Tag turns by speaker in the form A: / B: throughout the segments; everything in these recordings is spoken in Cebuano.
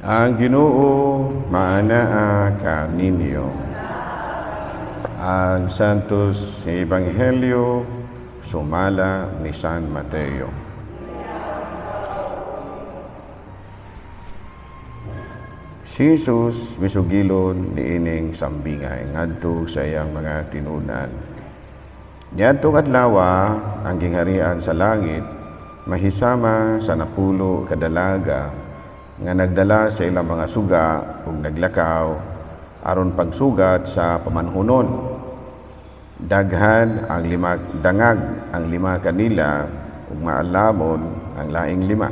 A: Ang Ginoo maanaa kaninyo. Ang Santos Ebanghelyo sumala ni San Mateo. Si Jesus misugilon niining sambingay ngadto sa iyang mga tinunan. Niadtong adlawa ang gingharian sa langit mahisama sa 10 ka dalaga nga nagdala sa ilang mga suga ug naglakaw aron pagsugat sa pamanhunon. Daghan ang lima, dangag ang lima kanila ug maalamon ang laing lima.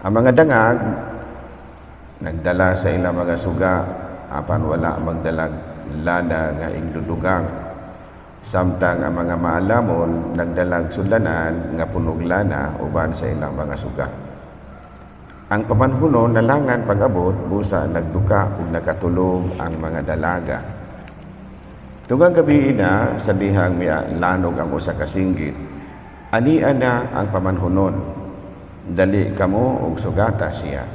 A: Ang mga dangag nagdala sa ilang mga suga apan wala magdalag lana nga ingdudugang. Samtang ang mga maalamon nagdalag sudlanan nga punog lana uban sa ilang mga suga. Ang pamanhunon nalangan pag-abot, busa nagduka ug nakatulog ang mga dalaga. Tugang gabi na sa dihang milanog ang usa ka singgit, "Ania na ang pamanhunon, dali kamo ug sugata siya."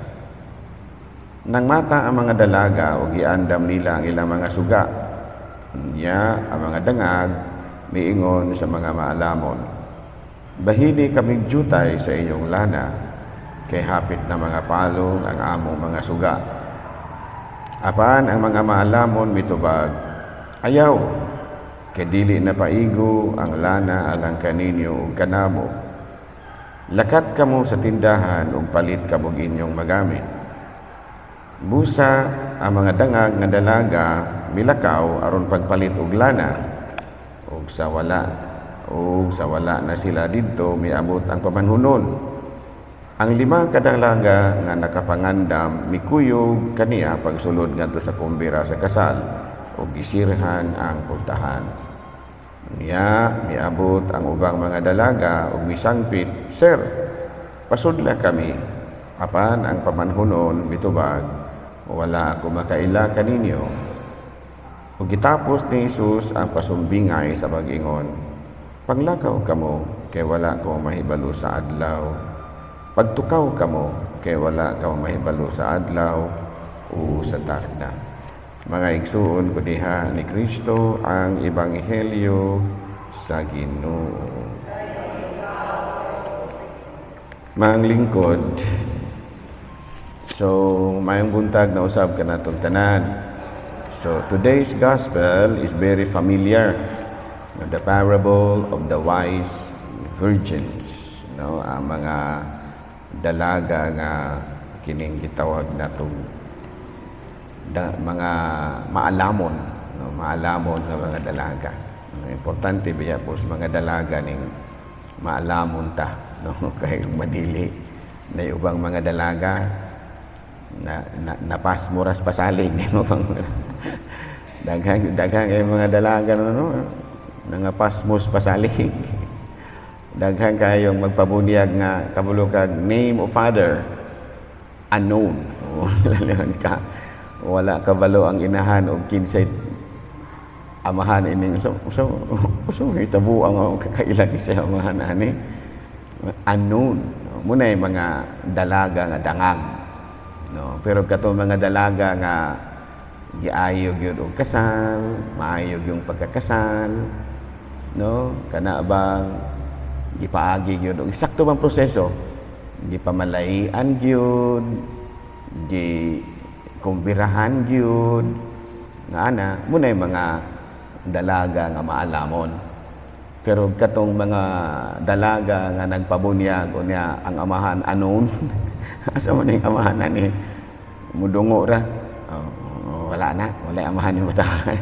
A: Nangmata ang mga dalaga ug giandam nila ang ilang mga suga. Nya ang mga dangag miingon sa mga maalamon, "Bahini kamig jutay sa inyong lana, kay hapit na mga palong ang among mga suga." Apan ang mga maalamon mitubag, "Ayaw, kay dili na paigo ang lana alang kaninyo ug kanamo. Lakat kamo sa tindahan ug palit kamo inyong magamit." Busa ang mga dangag nga dalaga milakaw aron pagpalit og lana, ug sa wala na sila didto miabot ang pamanhunon. Ang lima ka dalaga nga nakapangandam mikuyog kaniya pagsulod ngadto sa kumbira sa kasal ug gisirhan ang pultahan. Nya miabot ang ubang mga dalaga ug misangpit, "Sir, pasudla kami." Apan ang pamanhunon mitubag, "Wala ako makaila kaninyo." Ug gitapos ni Jesus ang pasumbingay sa pag-ingon, "Panglakaw kamo, kay wala ko mahibalo sa adlaw. Pagtukaw kamo, kay wala kamo mahibalo sa adlaw o sa takna." Mga igsuon ko diha ni Kristo, ang Ebanghelyo sa Ginoo. Mga lingkod, so mayong buntag na usab kanatong tanan. So today's gospel is very familiar. The parable of the wise virgins, no? Ang mga dalaga nga kining gitawag natong mga maalamon, no? Maalamon nga mga dalaga. No, importante biya po sa mga dalaga ning maalamon ta, no? Kay madili na yung ubang mga dalaga na napas moras pasalig ni ubang daghang daghang kay mga dalaga, no, nangapasmos pasalig. Daghan kayong magpabunyag nga kabalo kag name of father unknown. Wala ka wala kabalo ang inahan og kinsay amahan ining so hitabo ang kakailan sa amahan ani unknown. Muna mga dalaga nga dangag, no? Pero katong mga dalaga nga giayo gyud og kasal, maayo yung pagkakasal, no, kana bang gipaagi gyud og eksakto bang proseso, gipamalayan gyud, gi kumbirahan gyud nga ana, muna yung mga dalaga nga maalamon. Pero katong mga dalaga nga nagpabunyag unya ang amahan unknown, asa man yung amahan ani, mudungo ra. Oh, wala na, wala amahan yung batahan.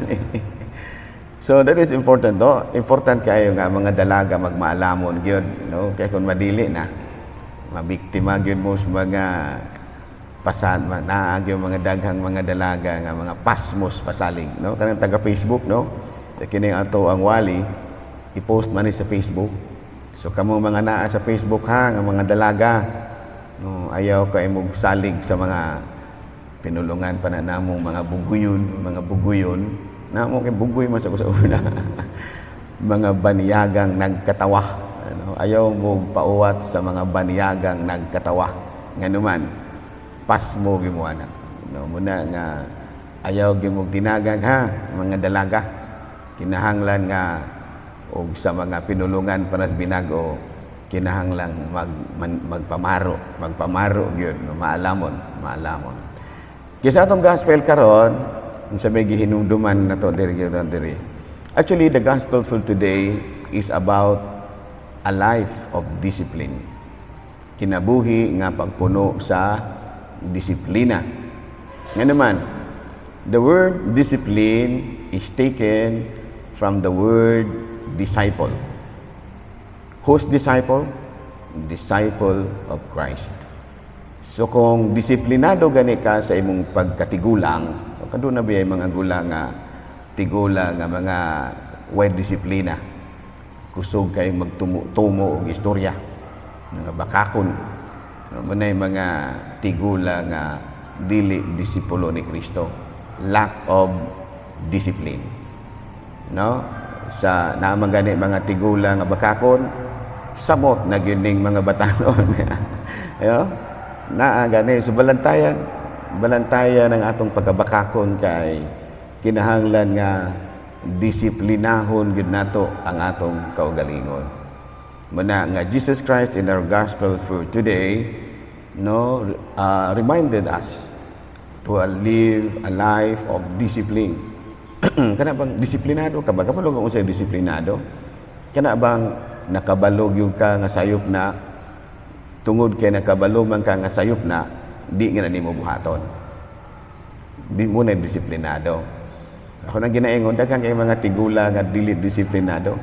A: So that is important to. Important kayo nga mga dalaga magmaalamon gyud, no? Kay kung madili na, mabiktima gyud mo sa mga pasan naa gyud mga daghang mga dalaga nga mga pasmos pasalig, no? Kanang taga Facebook, no? Kini ato ang wali i-post man ni sa Facebook. So kamo mga naa sa Facebook ha nga mga dalaga, no, ayaw kay mo salig sa mga pinulungan pa na namong mga buguyon, mga buguyon. Namo kay bugoy man sa una. Mga baniyagang nagkatawa. Ano, ayaw mo pauwat sa mga baniyagang nagkatawa. Nganuman, Pasmo gyud mo ana. No, muna nga ayaw gyud mo tinagag ha, mga dalaga. Kinahanglan nga og sa mga pinulungan para sa binago, kinahanglan magpamaro, magpamaro gyud, no, maalamon, maalamon. Kaya sa atong gospel karon, sa may gihinumduman na to diri gyud diri. Actually, the gospel for today is about a life of discipline. Kinabuhi nga pagpuno sa disiplina. Nga naman, the word "discipline" is taken from the word "disciple." Whose disciple? Disciple of Christ. So kung disiplinado gani ka sa imong pagkatigulang, kaduna ba mga gulang nga tigulang nga mga way disiplina. Kusog kay magtumo-tumo og istorya, mga bakakon. Munay mga tigulang nga dili disipulo ni Kristo. Lack of discipline. No? Sa naman gani mga tigulang nga bakakon, samot na gyud ning mga batanon. Ayo? Naa gani so balantayan, balantayan ang atong pagkabakakon kay kinahanglan nga disiplinahon gyud nato ang atong kaugalingon. Muna nga Jesus Christ in our gospel for today, no, reminded us to live a life of discipline. Kana bang disiplinado ka ba? Kabalo ka unsay disiplinado? Kana bang nakabalo gyud ka nga sayop na, tungod kay nakabalo man ka nga sayop na, di nga na nimo buhaton? Di mo na disiplinado. Ako nang ginaingon, daghan kay mga tigula nga dili disiplinado.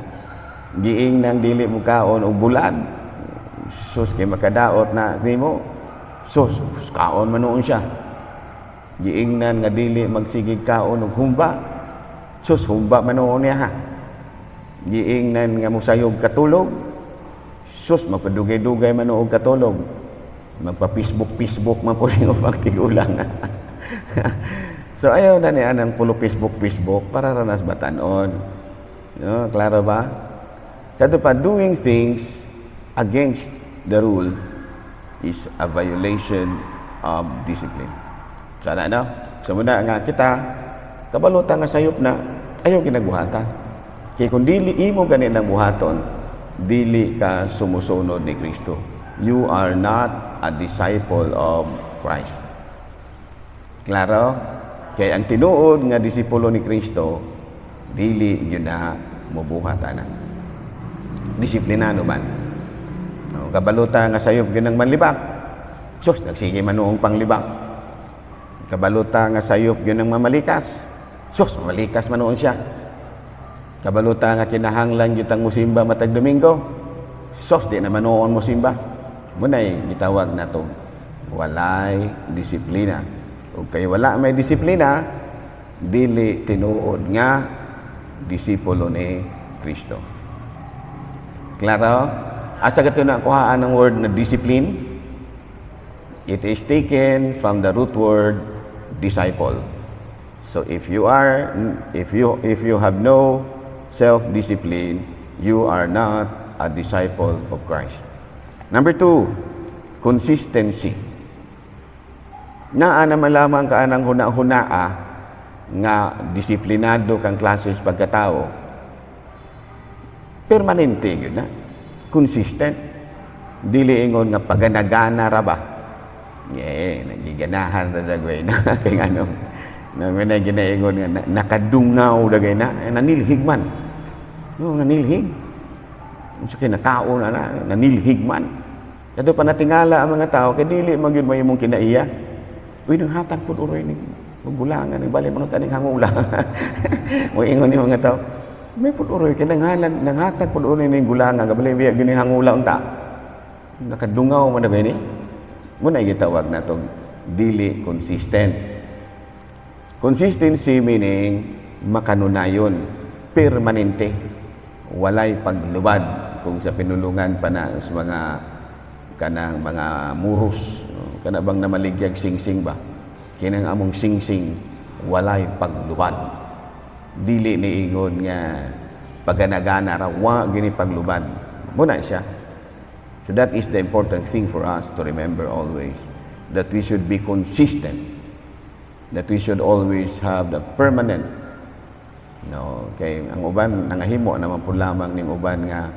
A: Giing nang dili mo kaon og bulad. Sus, kay makadaot na nimo. Sus, kaon man noon siya. Giingnan nga dili magsigig kaon og humba. Sus, humba man noon niya ha. Giingnan nga mosayog katulog. Sus, magpadugay-dugay man og katulog. Magpa-Facebook, Facebook man po rin ang tigulang. So ayaw na niya ng pulo Facebook, Facebook para ranas batanon. No, klaro ba? Kato pa, doing things against the rule is a violation of discipline. Sana no? So muna nga kita, kabaluta nga sayop na, ayaw ginagbuhata. Kay kung dili imo gani ng buhaton, dili ka sumusunod ni Kristo. You are not a disciple of Christ. Klaro? Kay ang tinuod nga disipulo ni Kristo, dili gyud na mobuhat ana. Disiplinado man. No, kabaluta nga sayop gyud ng manlibak. Sus, nagsige man noong panglibak. Kabaluta nga sayop gyud ng mamalikas. Sus, mamalikas man noon siya. Kabaluta nga kinahanglan gyud tang musimba matag Domingo. Sus, di naman noon mosimba. Munay gitawag nato walay disiplina. Ug kay wala may disiplina, dili tinuod nga disipulo ni Kristo. Klaro? Asa kato na kuhaan ang word na "discipline"? It is taken from the root word "disciple." So if you have no self-discipline, you are not a disciple of Christ. Number two, consistency. Naa naman lamang ka anang huna-hunaa nga disiplinado kang klases pagkatao. Permanente yun na. Consistent. Dili ingon nga paganagana ra ba. Yeah, nagiganahan ra dagway na kay anong nang may ginaingon nga nakadungaw dagay na, eh, nanilhig man. No, nanilhig. Unsa kay nakaon na, nanilhig man. Kadto pa natingala ang mga tao kay dili man gyud may imong kinaiya. Uy, nang hatag pud uroy ning magulangan ning bali mga taning hangula. Mo ingon ni mga tao, may pud uroy kay nanghalag nanghatag pud uroy ning gulangan kabali biya gini hangula unta. Nakadungaw man na ni. Mo na gitawag natong dili consistent. Consistency meaning makanunayon, permanente, walay paglubad kung sa pinulungan pa na sa mga kanang mga muros, kana bang namaligyag singsing ba, kinang among singsing walay paglubad, dili ni ingon nga paganagana ra, wa gini paglubad mo na siya. So that is the important thing for us to remember always. That we should be consistent. That we should always have the permanent. No, kay ang uban nangahimo naman po lamang ning uban nga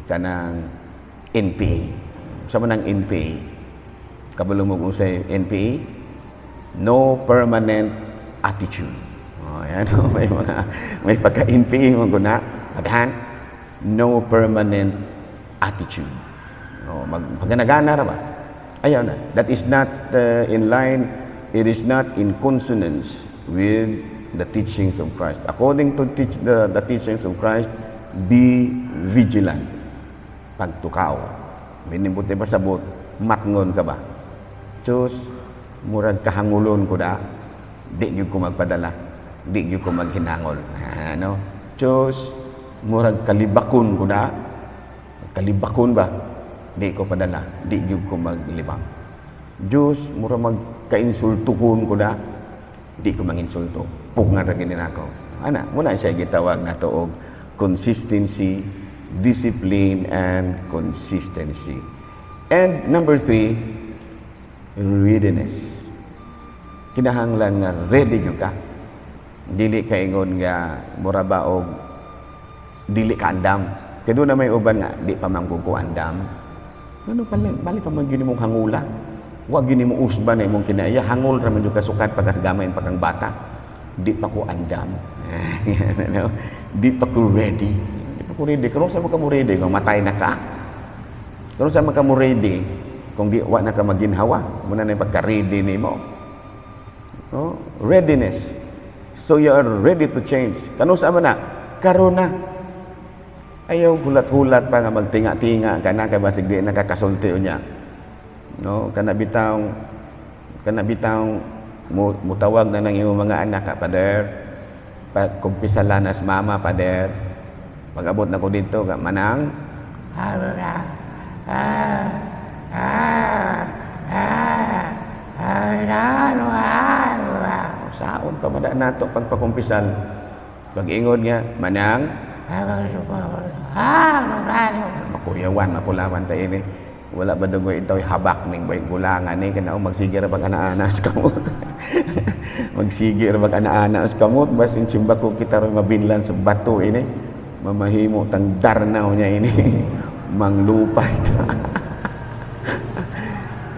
A: kanang NPA. Sa man ang NPA? Kabalo mo kung unsay NPA? No permanent attitude. Oh, yan, may mga may pagka-NPA mo guna. Padahan, no permanent attitude. No, mag paganagana ra ba? Ayaw na. That is not in line, it is not in consonance with the teachings of Christ. According to the teachings of Christ, be vigilant. Pagtukaw. Binibot ba sabot, matngon ka ba? Diyos, murag kahangulon ko da, di gyud ko magpadala. Di gyud ko maghinangol. Ano? Diyos, murag kalibakon ko da, kalibakon ba? Di ko padala, di gyud ko maglibak. Diyos, murag magkainsultuhon ko da, di ko manginsulto. Pugngan ra gini nako. Ana, muna siya gitawag nato og consistency, discipline, and consistency. And number three, readiness. Kinahanglan nga ready gyud ka. Dili ka ingon nga mura ba og dili ka andam. Kay doon na may uban nga di pa man ko andam. Ano pala, bali pa man gini mong hangula. Wa gini mo usban na imong kinaiya, hangol ra man jud ka sukad pagkas gamay pa kang bata. Di pa ko andam. Ano? Di pa ko ready. Di pa ko ready. Kung sa ka mo ready kung matay na ka. Kung sa ka mo ready kung di wa na ka maginhawa, muna na yung pagka-ready nimo. No? Readiness. So you are ready to change. Kano sa man na? Karon na. Ayaw hulat-hulat pa nga magtinga-tinga ka na kay basig di nakakasulti unya. No, kana bitawng mutawag na ng imong mga anak ka, "Pader, pa, kumpisala na sa mama, pader." Pag-abot na ko dito, ka, "Manang, ah, ah, ah, ah, ah, ah." Saon pa man nato pagpakumpisal. Pag-ingon nga, "Manang," makuyawan, mapulawan ta ini. Wala ba dugoy ito habak ning bay gulangan ni kana magsige ra pag ana-ana sa kamot. Magsige ra pag ana-ana sa kamot, basin simba ko kita ra mabinlan sa bato ini. Mamahimo tang darnaw niya ini. Manglupat.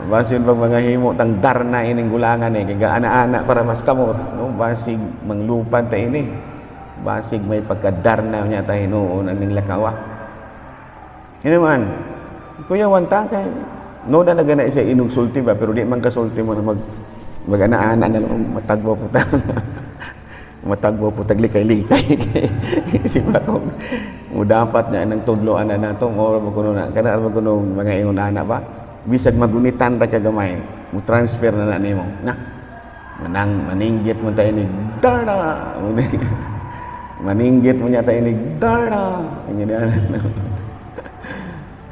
A: Basin pag mga himo tang darna ining gulangan eh kay ana-ana para mas kamot, no, basig manglupad ta ini. Basig may pagkadarna niya ta hinuon aning lakawa. Ini man, kuya wanta kay no na nagana siya inugsulti ba, pero di man kasulti mo na mag mag-ana-ana na lang, matagbo po ta. Matagbo po taglikay-likay. Si ko mo dapat niya nang tudloan na nato mo ba kuno na kana ba kuno mga ingon ana ba, bisag magunitan ra ka gamay, mo transfer na na nimo na manang maninggit mo tayo ni darna, maninggit mo niya tayo ni darna. Ganyan.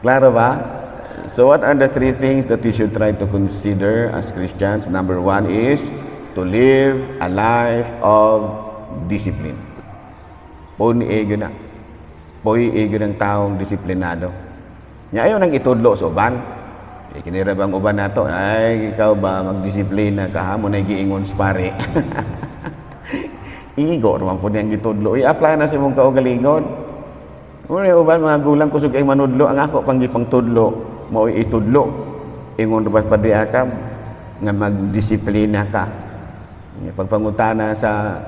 A: Klaro ba? So what are the three things that we should try to consider as Christians? Number one is to live a life of discipline. Poy ego na. Poy ego ng taong disiplinado. Nya ayaw nang itudlo sa uban. Eh, kinira bang uban nato, "Ay, ikaw ba magdisiplina ka ha, mo na giingon sa pare." Igo, ruman po niyang gitudlo. I-apply na sa imong kaugalingon. Muna yung uban, mga gulang kusog ay manudlo, ang ako pang gipang tudlo, mao itudlo. Ingon ba Padre Akab, nga magdisiplina ka. Pagpangutana sa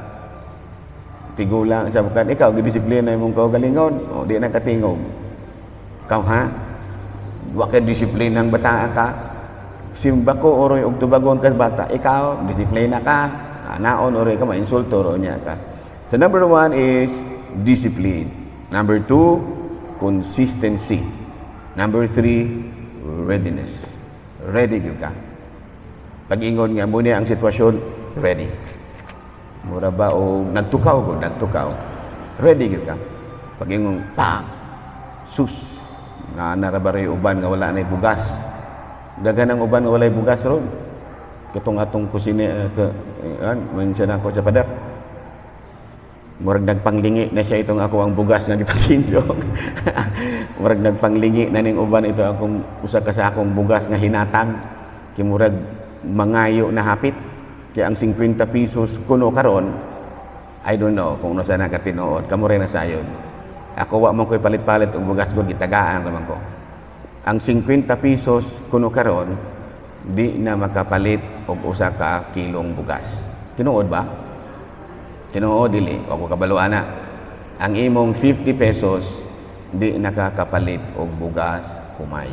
A: tigulang sa bukan, "Ikaw, gidisiplina imong kaugalingon?" O, di na katingog. "Ikaw ha? Wa kay disiplina ang bata ka. Simba ko oroy og tubagon kas bata. Ikaw, disiplina ka." Naon oroy ka, mainsulto ro niya ka. So number one is discipline. Number two, consistency. Number three, readiness. Ready gyud ka. Pag-ingon nga mo niya ang sitwasyon, ready. Mura ba o nagtukaw ko, nagtukaw. Ready gyud ka. Pag-ingon, pa, sus, nga narabara uban nga wala na bugas. Daghan ang uban nga walay bugas ron. Katong atong kusina, ka, an, mention ako sa pader. Murag nagpanglingi na siya itong ako ang bugas nga gipatindog. Murag nagpanglingi na ning uban ito akong usa ka sakong bugas nga hinatag. Kimurag mangayo na hapit. Kaya ang 50 pesos kuno karon, I don't know kung unsa na katinuod. Kamo rin na sayon. Ako, wa man ko'y palit-palit og bugas gud, gitagaan raman ko. Ang 50 pesos kuno karon di na makapalit og usa ka kilong bugas. Tinuod ba? Tinuod dili, wa ko kabalo ana. Ang imong 50 pesos di nakakapalit og bugas humay.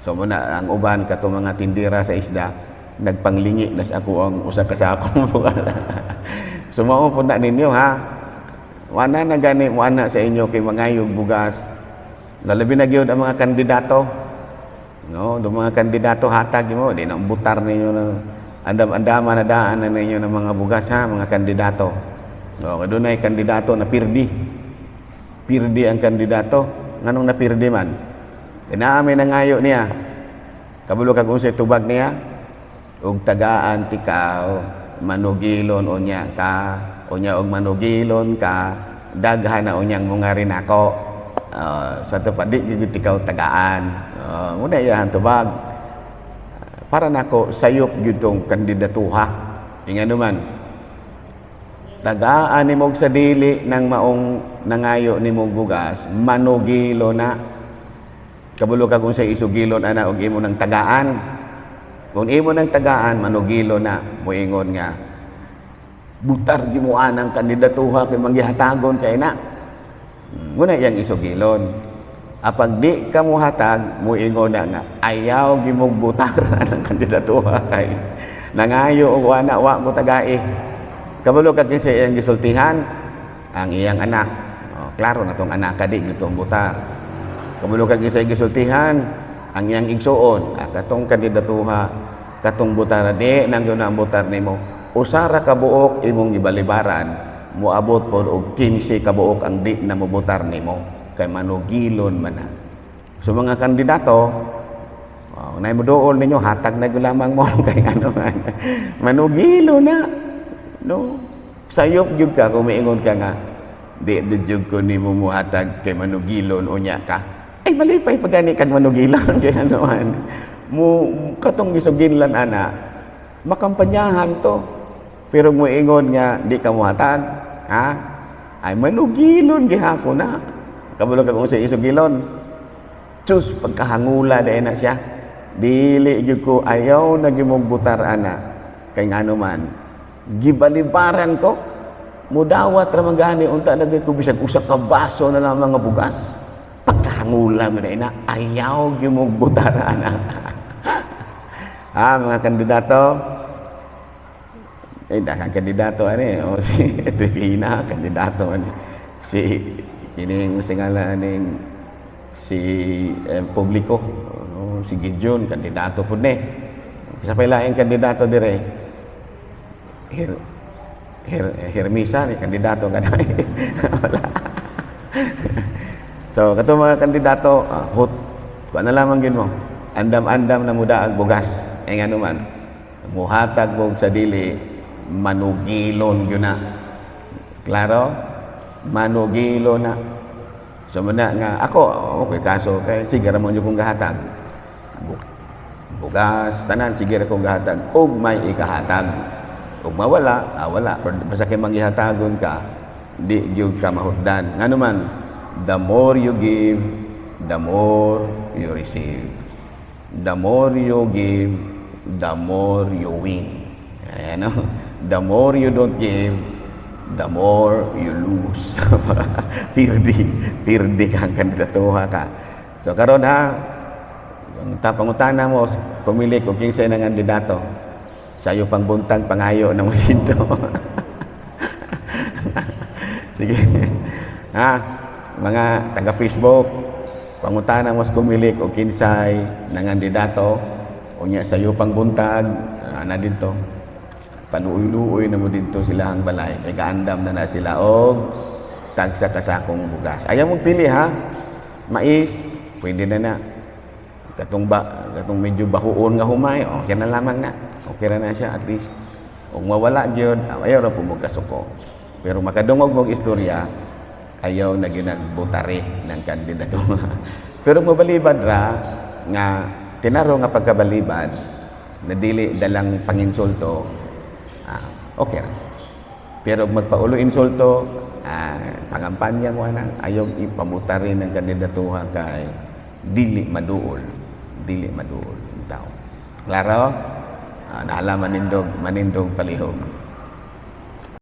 A: So muna ang uban kato mga tindera sa isda nagpanglingi na sa ako ang usa ka sakong bugas. So mao pud na ninyo, ha. Wala na gani mo ana sa inyo kay mangayog bugas. Lalabi na gyud ang mga kandidato. No, do mga kandidato, hatag mo, di na butar ninyo na andam-andama na daan na ninyo ng mga bugas, ha, mga kandidato. No, kadunay kandidato na pirdi. Pirdi ang kandidato. Nganong napirdi man? Inaami nangayo niya. Kabalo kag unsay tubag niya? "Og tagaan tikaw, manugilon unya ka, unya og manugilon ka, daghan na unyang mga nako." Sa to pa di gyud tikaw tagaan. Muna iyahan tubag. Para nako sayop gyud tong kandidatuha. Ingano man, tagaan nimo sa dili ng maong nangayo nimo bugas, manugilo na. Kabalo ka kung sa isugilon ana og imo ng tagaan? Kung imo ng tagaan, manugilo na. Muingon nga, "Butar gi mo anang kandidatuha kay manggihatagon kay na." Muna iyang isugilon. Apag di ka muhatag, muingon na nga, "Ayaw gimog butar anang kandidatuha kay nangayo og wana, wa mo tagai." Kabalo ka kinsa iyang gisultihan? Ang iyang anak. Oh, klaro na tong anak ka di gitong butar. Kabalo ka kinsa iyang gisultihan? Ang iyang igsuon. Ah, katong kandidatuha, katong butar, di nang yun ang butar nimo. Usa ra ka buok imong gibalibaran, moabot pod og 15 ka buok ang di na mobutar nimo kay manugilon man na. So mga kandidato, oh, nay mo dool ninyo, hatag na gyud lamang mo kay ano man. Manugilo na. No. Sayop gyud ka kung miingon ka nga, "Di di jud ko nimo muhatag kay manugilon unya ka." Ay, malipay pa gani kag manugilon kay ano man. Mo katong gisuginlan ana, makampanyahan to. Pero muingon nga di ka muhatag, ha? Ay, manugilon gihapon na. Kabalo ka kung sa isugilon? Sus, pagkahangula dahil na siya. "Dili gyud ko, ayaw na gimong butar ana." Kay ngano man, gibalibaran ko. Mudawat ra man gani unta na gyud ko bisag usa ka baso na lang mga bugas. Pagkahangula mo na ina, ayaw gimong butar ana. Ah, mga kandidato, eh, daghang kandidato ani o si Trifina, kandidato ani. Si kining singala aning si publiko, oh, si Gideon, kandidato pud ni. Isa pa laing kandidato dire. Her, Her, Hermisa ni kandidato ka na. Wala. So, kato mga kandidato, hot, kuan na lamang gyud mo. Andam-andam na muda ang bugas. Ay, ngano man, muhatag mo sa dili, manugilon gyud na. Klaro? Manugilo na. So muna nga ako, okay kaso kay sige ra mo kong gahatag. Bugas, tanan sige ra kong gahatag ug may ikahatag. Ug mawala, ah, wala. Pero basta kay manggihatagon ka, di gyud ka mahutdan. Ngano man, the more you give, the more you receive. The more you give, the more you win. Ayan, no? The more you don't give, the more you lose. Pirdi, pirdi ka ang kandidatuha ka. So karon ha, ang pangutana mo, pumili kung kinsay nang kandidato. Sayo pang buntag, pangayo na mo dito. Sige. Ha, mga taga Facebook, pangutana mo sa kumilik o kinsay nang kandidato, unya sayo pang buntag, ana dito. Panuuy-luoy na mo dito sila ang balay. Kay gaandam na na sila og tagsa kasakong bugas. Ayaw mong pili, ha. Mais, pwede na na. Katong ba, katong medyo bahuon nga humay, okay na lamang na. Okay ra na siya at least. Ug mawala gyud, ayaw ra po mo kasuko. Pero makadungog mong istorya, ayaw na ginagbutari ng kandidato. Pero mabalibad ra nga Tinaro nga pagkabalibad na dili dalang panginsulto, okay ra. Pero magpaulo insulto, pangampanya mo na, ayaw ipamutarin ng kandidatuha kay dili maduol, dili maduol ang tao. Klaro? Naalaman nindog, manindog palihog.